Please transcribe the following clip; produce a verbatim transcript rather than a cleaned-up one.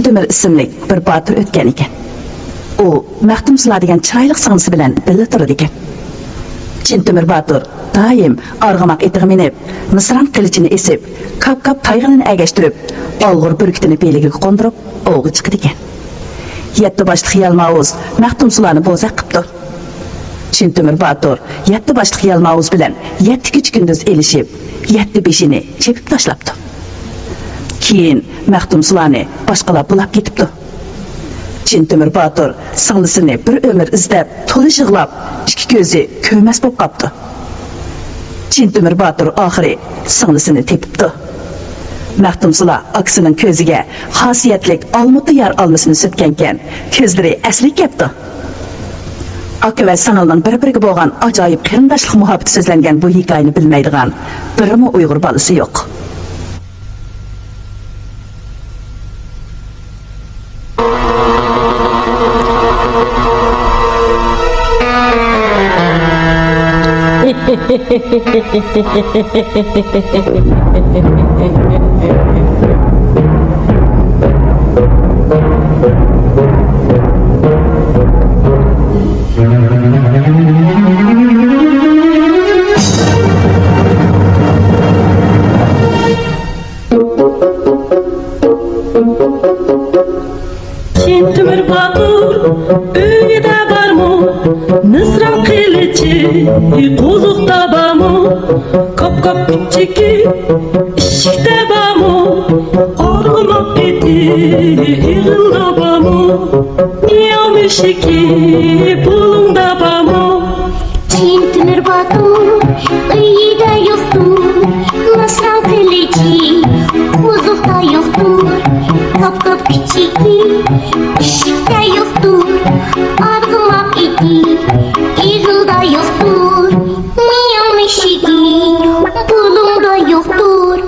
تۆمۈر ئىسىملىك بىر باتۇر ئۆتكەن ئىكەن. ئۇ مەختۇمسۇلا دېگەن چىرايلىق سىڭلىسى بىلەن بىللە تۇرىدىكەن. چىن تۆمۈر باتۇر دائىم ئارغىماق ئېتىغا مىنىپ، مىسران قىلىچىنى ئېسىپ، كاپ-كاپ تايغىنىنى ئەگەشتۈرۈپ، ئالغۇر بۈركۈتىنى بېلىگىگە قوندۇرۇپ، ئوۋغا چىقىدىكەن. يەتتە باشلىق يالماۋۇز مەختۇمسۇلانى بوزەك قىپتۇ. چىن تۆمۈر باتۇر يەتتە باشلىق يالماۋۇز بىلەن يەتتە كېچە-كۈندۈز ئېلىشىپ، يەتتە بېشىنى چېپىپ تاشلاپتۇ. كېيىن مەختۇمسۇلانى باشقىلار بۇلاپ كېتىپتۇ. چىن تۆمۈر باتۇر سىڭلىسىنى بىر ئۆمۈر ئىزدەپ، تولا يىغلاپ، ئىككى كۆزى كۆرمەس بولۇپ قاپتۇ. چىن تۆمۈر باتۇر ئاخىرى سىڭلىسىنى تېپىپتۇ. مەختۇمسۇلا ئاكىسىنىڭ كۆزىگە خاسىيەتلىك ئالمۇتا يار ئالمىسىنى سۈرتكەنكەن، كۆزلىرى ئەسلىگە كەپتۇ. ئاكا ۋە سىڭىلنىڭ بىر-بىرىگە بولغان ئاجايىپ قېرىنداشلىق مۇھەببىتى سۆزلەنگەن بۇ ھېكايىنى بىلمەيدىغان بىرمۇ ئۇيغۇر بالىسى يوق. چىن تۆمۈر باتۇر ئۆيىدە بارمۇ؟ مىسران قىلىچى قوزۇقتا بارمۇ؟ كاپ-كاپ پىچىكى ئىشىكتە بارمۇ؟ ئارغىماق ئېتى ئېغىلدا بارمۇ؟ مىياۋ مۈشۈكى بۇلۇڭدا بارمۇ؟ چىن تۆمۈر باتۇر ئۆيىدە يوقتۇر، مىسران قىلىچى قوزۇقتا يوقتۇر، كاپ-كاپ پىچىكى ئىشىكتە يوقتۇر، ئارغىماق ئېتى ئېغىلدا يوقتۇر، مىياۋ مۈشۈكى بۇلۇڭدا يوقتۇر.